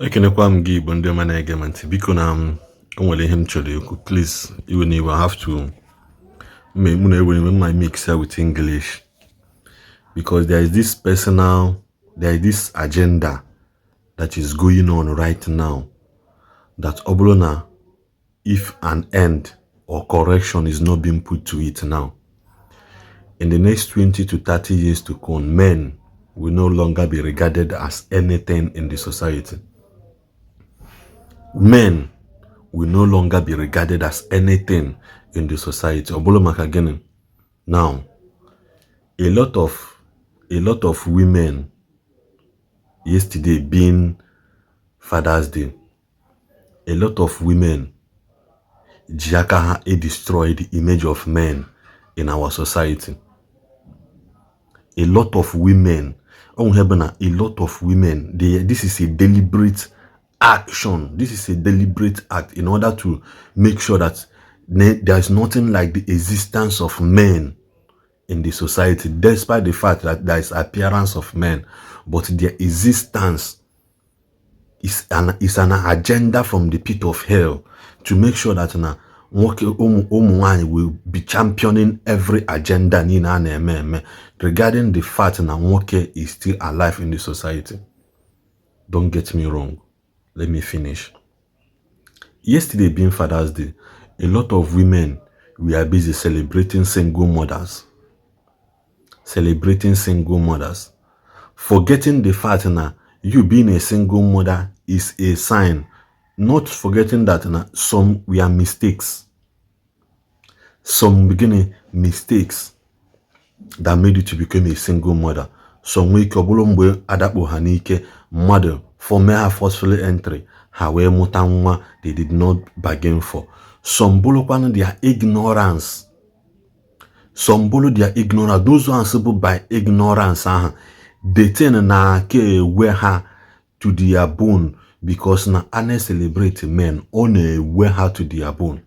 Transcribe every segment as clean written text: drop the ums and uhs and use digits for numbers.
Ekenekwa m gị Igbo ndị ọma na-ege m ntị biko na o nwere ihe m chọrọ ekwu. Please, even if I have to my mix here with English, because there is this agenda that is going on right now that oblona, if an end or correction is not being put to it now, in the next 20 to 30 years to come, men will no longer be regarded as anything in the society. Men will no longer be regarded as anything in the society. Now, a lot of women yesterday being Father's Day, a lot of women Jiakaha destroyed the image of men in our society. A lot of women, this is a deliberate action. This is a deliberate act in order to make sure that there is nothing like the existence of men in the society, despite the fact that there is appearance of men, but their existence is an agenda from the pit of hell to make sure that will be championing every agenda regarding the fact that Nwoke is still alive in the society. Don't get me wrong. Let me finish. Yesterday being Father's Day, a lot of women were busy celebrating single mothers. Forgetting the fact that you being a single mother is a sign. Not forgetting that some were mistakes. Some beginning mistakes that made you to become a single mother. Some way kabulombe adapo hanike mother for her forcefully entry. However, mutanwa they did not bargain for. Some bulokwana their ignorance. Some bolo their ignorance. Those who are answerable by ignorance, they tend na ke wear her to their bone because na ane celebrate men only wear her to their bone.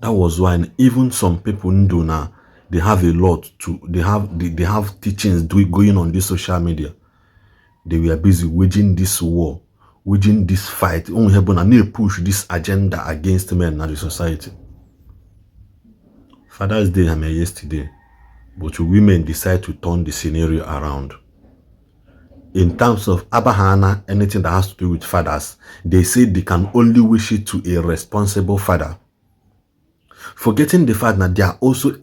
That was why even some people do now. They have a lot to. They have teachings going on this social media. They were busy waging this war, waging this fight. Only helping push this agenda against men in the society. Father's Day yesterday, but women decide to turn the scenario around. In terms of Abahana, anything that has to do with fathers, they say they can only wish it to a responsible father. Forgetting the fact that there are also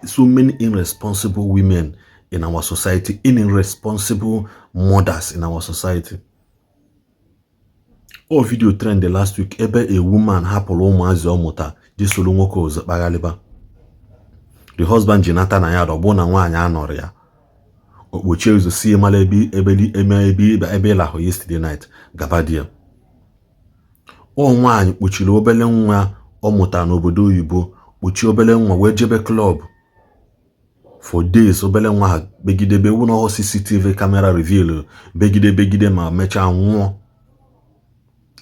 so many irresponsible women in our society, irresponsible mothers in our society. Oh, video trend the last week, a woman the husband Jonathan ayad obona nwanya anọrọ ya. Okpoche uzo si mala ebe la yesterday night gabadia. O nwanyị kpochiri obele nwa ọ mụta n'obodo oyibo, kpochi obele nwa wee jebe club for days. Obele nwa begidebe ụlọ CCTV camera reveal begide ma mecha nwụọ.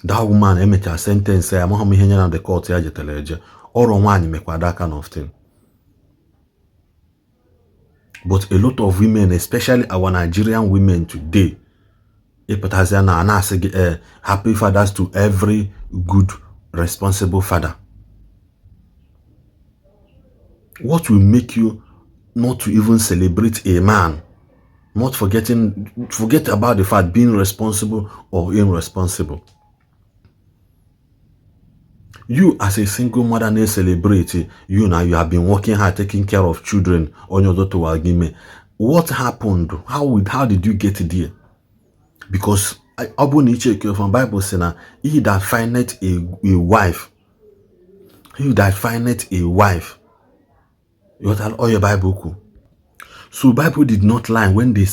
That woman emecha sentence ya mahụ ihe nyana the court ya jetele eje. Ọrụ nwanyị mekwa that kind of thing. But a lot of women, especially our Nigerian women today, happy fathers to every good, responsible father. What will make you not to even celebrate a man? Forget about the fact being responsible or irresponsible. You as a single mother may celebrate. You have been working hard, taking care of children on your daughter Wagime. What happened? How did you get there? Because Abu Nietzsche from Bible saying, he that findeth a wife. He that findeth a wife. You tell all your Bible. So Bible did not lie when they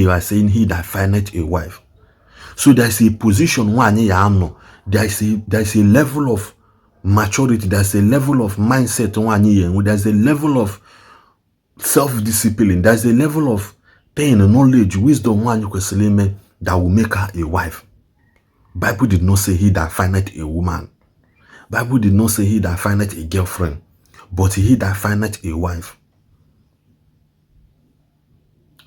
were saying he that findeth a wife. So there's a position one there's a level of maturity, there's a level of mindset, there's a level of self-discipline, there's a level of pain, knowledge, wisdom that will make her a wife. Bible did not say he that findeth a woman. Bible did not say he that findeth a girlfriend, but he that findeth a wife.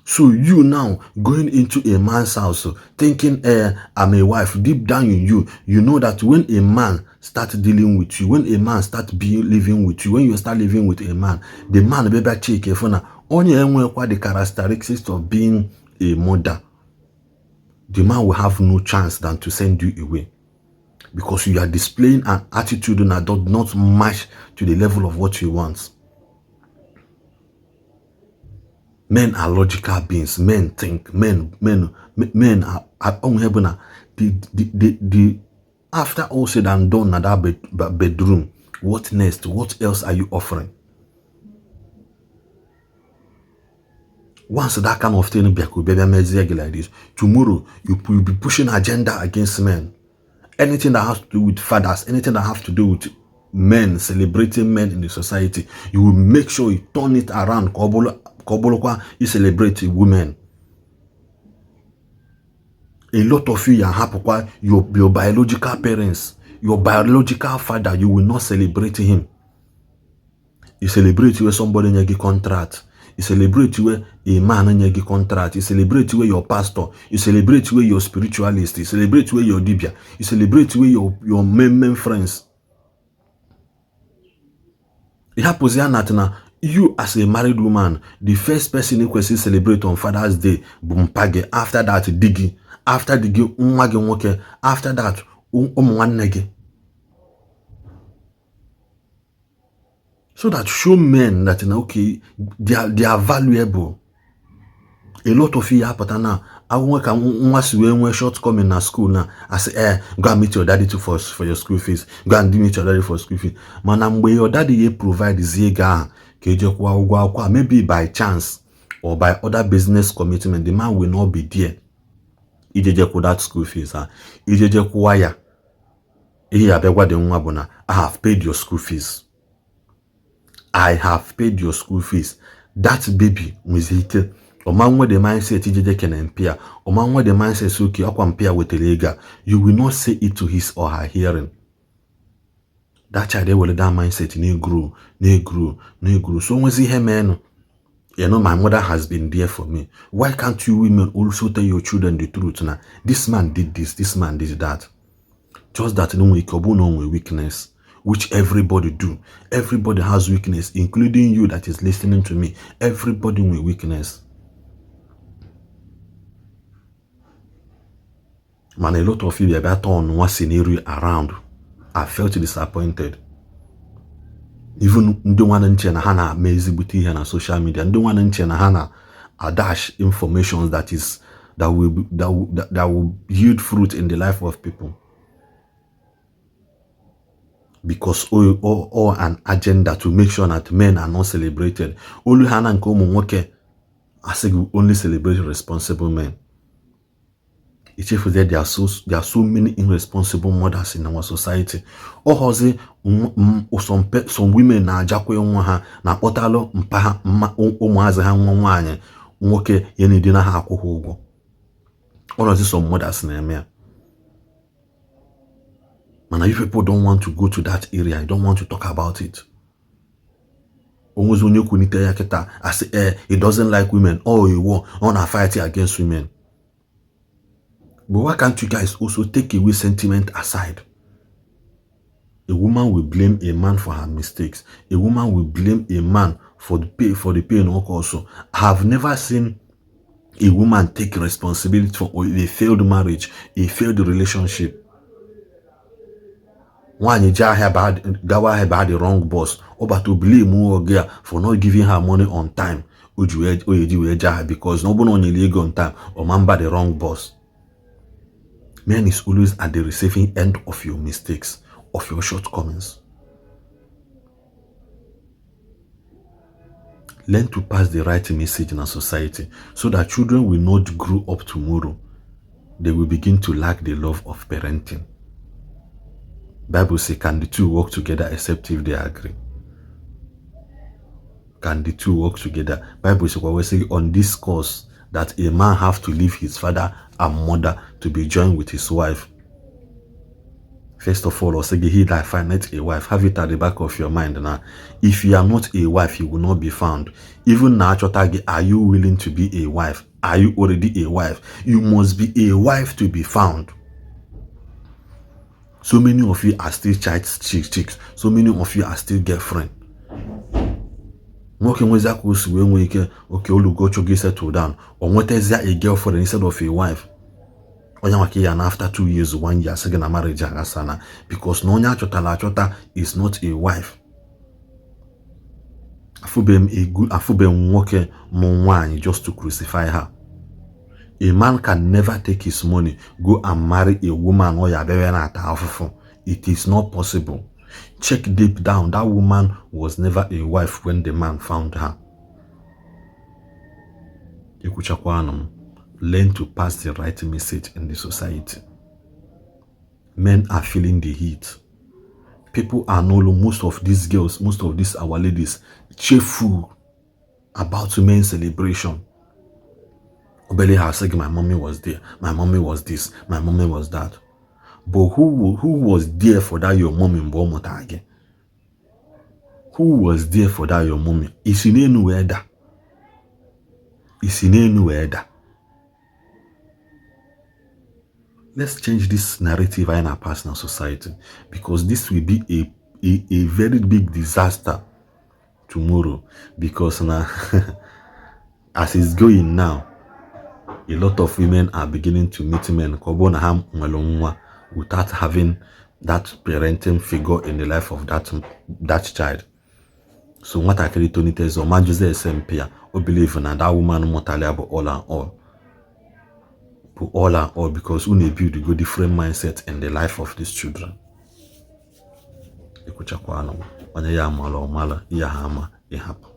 So you now going into a man's house thinking, I'm a wife. Deep down in you, you know that when a man starts dealing with you, when a man starts living with you, when you start living with a man, the man be better check if only the characteristics of being a mother. The man will have no chance than to send you away, because you are displaying an attitude that does not match to the level of what you want. Men are logical beings. Men think. Men are the after all said and done at that bedroom, what next? What else are you offering? Once that kind of thing be like this, tomorrow you'll be pushing agenda against men. Anything that has to do with fathers, anything that has to do with men, celebrating men in the society, you will make sure you turn it around. You celebrate women. A lot of you are happy. Your biological parents, your biological father, you will not celebrate him. You celebrate where somebody get contract. You celebrate where a man get contract. You celebrate where your pastor. You celebrate where your spiritualist. You celebrate where your dibia. You celebrate where your men friends. It happens here now. You as a married woman, the first person you can celebrate on Father's Day, bumpage. After that, digi. After digi, after that, nege. So that show men that okay, they are valuable. A lot of you happen now. I want shortcoming in school now. I say, go and meet your daddy for your school fees. Go and meet your daddy for school fees. Man, where your daddy provide zega. Maybe by chance or by other business commitment, the man will not be there. That school fees. I have paid your school fees. I have paid your school fees. That baby was hit. O man with the mindset ijeje can empire. O man with the mindset okay, I compare with the lega. You will not say it to his or her hearing. That child will that mindset ne grow. So when see her man, you know, my mother has been there for me. Why can't you women also tell your children the truth now? This man did this, this man did that. Just that no weakness, which everybody do. Everybody has weakness, including you that is listening to me. Everybody with weakness. Man, a lot of you are better on one scenario around. I felt disappointed. Even ndị nwana nche na hana mezibute ihe na social media. Ndị nwana nche na hana dash information that will yield fruit in the life of people. Because all an agenda to make sure that men are not celebrated. Only hana nke ụmụ nwoke, I say we only celebrate responsible men. It's if there are so many irresponsible mothers in our society. Or some women na jakwe nwa ha na kpotalo mpa ụmụazị ha nwa nwaanyị nwoke yeni di na ha akwụkwọ ụgwọ. All of these some mothers na eme. Man, if people don't want to go to that area, I don't want to talk about it. Almost when you kunite ya kita, I say, he doesn't like women. Oh, you want to fight against women. But why can't you guys also take away sentiment aside? A woman will blame a man for her mistakes. A woman will blame a man for the pain also. I have never seen a woman take responsibility for a failed marriage, a failed relationship. One you had the wrong boss, or but to blame more girl for not giving her money on time. Because nobody on illegal on time or man by the wrong boss. Man is always at the receiving end of your mistakes, of your shortcomings. Learn to pass the right message in our society so that children will not grow up tomorrow. They will begin to lack the love of parenting. Bible says, can the two work together except if they agree? Can the two work together? Bible says, we say on this course that a man have to leave his father and mother to be joined with his wife. First of all, also he that findeth a wife, have it at the back of your mind now. If you are not a wife, you will not be found. Even now, are you willing to be a wife? Are you already a wife? You must be a wife to be found. So many of you are still chicks. So many of you are still girlfriend. Okay, olugo settle down. Or what is there a girlfriend instead of a wife? And after 2 years, 1 year, second marriage, because no chota is not a wife. Afubem woke monwani just to crucify her. A man can never take his money, go and marry a woman or it is not possible. Check deep down, that woman was never a wife when the man found her. Learn to pass the right message in the society. Men are feeling the heat. People are most of these girls, most of these our ladies, cheerful about men's celebration. Obele has said my mommy was there, my mommy was this, my mommy was that. But who was there for that your mommy in Bomota again? Who was there for that your mommy? Is in anywhere that? Is in anywhere that? Let's change this narrative in our personal society, because this will be a very big disaster tomorrow. Because now, as it's going now, a lot of women are beginning to meet men without having that parenting figure in the life of that child. So what I can tell you is, or believe in that woman mortally all and all, because we need build a good different mindset in the life of these children. Ikuchakwa no, ya hama, ya happen.